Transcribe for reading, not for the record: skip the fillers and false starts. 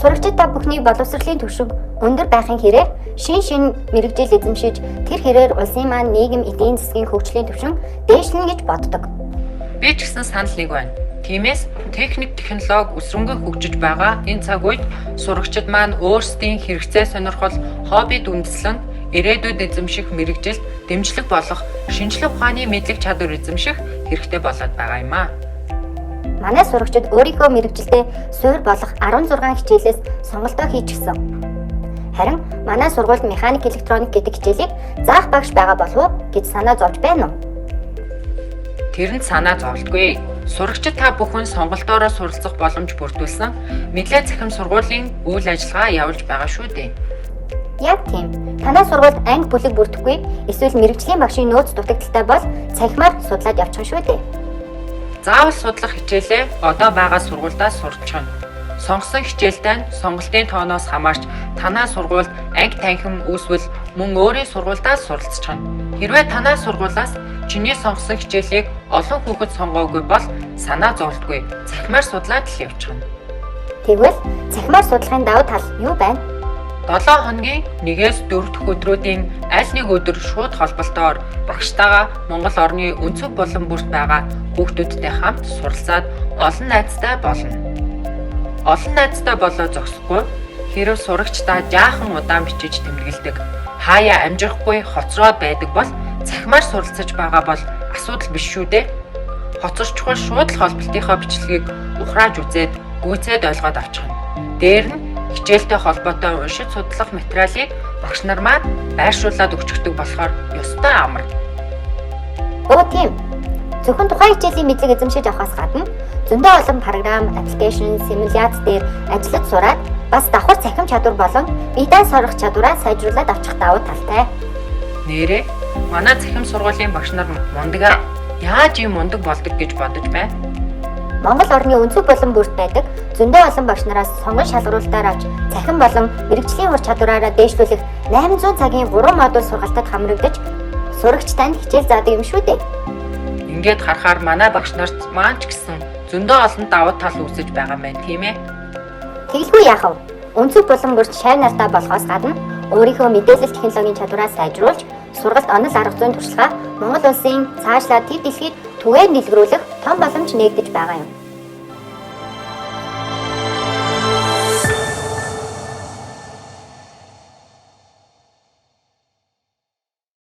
Сурагчид та бүхний боловсролын түвшин өндөр байхын хэрээр шин мэргэжил эзэмшиж тэр хэрээр улсын маань нийгэм эдийн засгийн хөгжлийн түвшин дээшлэнэ гэж боддог. Би ч гэсэн санал нэг байна. Тиймээс техник технологи өсрөнгөө хөгжиж байгаа энэ цаг үед сурагчид маань өөрсдийн хэрэгцээ сонирхол, хоббид үндэслэн ирээдүйд эзэмших мэргэжилд дэмжлэг болох шинжлэх ухааны мэдлэг чадвар эзэмших хэрэгтэй болоод байгаа юм аа. Манай сурагчид өөрийнхөө мэргэжилдээ суур болох 16 хичээлээс сонголтоо хийчихсэн. Харин манай сургуульд механик электроник гэдэг хичээлийг заах багш байгаа болов уу гэж санаа зовж байна уу? Тэрэнд санаа зовлтгүй. Сурагчид та бүхэн сонголтоороо суралцах боломж бүрдүүлсэн мэдлэг цахим сургуулийн үйл ажиллагаа явуулж байгаа шүү дээ. Яг тийм. Танай сургуульд анги бүлэг бүрдэхгүй эсвэл мэргэжлийн багшийн нөөц дутагдалтай бол цахимаар судлаад явчих шүү дээ. Заавал судлах хичээлээ одоо байгаа сургуульдаа сурчихна. Сонгосон хичээлдээ нь сонголтын тооноос хамаарч танай сургуульд анги танхим үүсвэл мөн өөрийн сургуульдаа суралцчихна. Хэрвээ танай сургуулиас чиний сонгосон хичээлийг олон хүүхэд сонгоогүй бол санаа зовлтгүй. Цахимаар судлаад л явчихна. Тэгвэл цахимаар судлахын давуу тал юу байна? 7 хоногийн 1-ээс 4 дахь өдрүүдийн аль нэг өдөр шууд холболтоор багштайгаа Монгол орны өнцөг булан бүрт байгаа хүүхдүүдтэй хамт суралцаад олон найзтай болно. Олон найзтай болоо зогсохгүй хэрв сурагчдаа жаахан удаан бичиж тэмдэглэдэг, хаяа амжирахгүй хоцроод байдаг бол цахимаар суралцаж байгаа бол асуудал биш шүү дээ. Хоцорчхол шууд л холболтынхоо бичлэгийг ухрааж үзээд гүйцээд ойлгоод авчихна. Дээр нь хичээлтэй холбоотой уншиж судлах материалыг багш нар маань байршуулад өгчихдөг болохоор ёстой амар. Өө тийм. Зөвхөн тухайн хичээлийн мэдлэг эзэмшиж авахаас гадна зөндөө олон програм, application, симуляц дээр ажиллаж сураад бас давхар цахим чадвар болон бие даан сурах чадвараа сайжруулад авчих давуу талтай. Нээрээ манай цахим сургуулийн багш нар мундаг яаж ийм мундаг болдог гэж бодож байна? Монгол орны өнцөг булан бүрт байдаг зөндөө олон багш нараас сонгон шалгаруулалтаар авч цахим болон мэргэжлийн ур чадвараараа дээшлүүлэх 800 цагийн 3 модуль сургалтад хамрагдаж сурагч танд хичээл заадаг юм шүү дээ. Ингээд харахаар манай багш нарт маань ч гэсэн зөндөө олон давуу тал үүсэж байгаа юм байна, тийм ээ? Тэгэлгүй яах вэ? Өнцөг булан бүрт шавь нартаа болохоос гадна өөрийнхөө мэдээлэл технологийн чадвараа сайжруулж сургалт онол арга зүйн туршлагаа Монгол улсын цаашлаад төв дэлхийд түгээн дэлгэрүүлэх том боломж нээгдэж байгаа юм.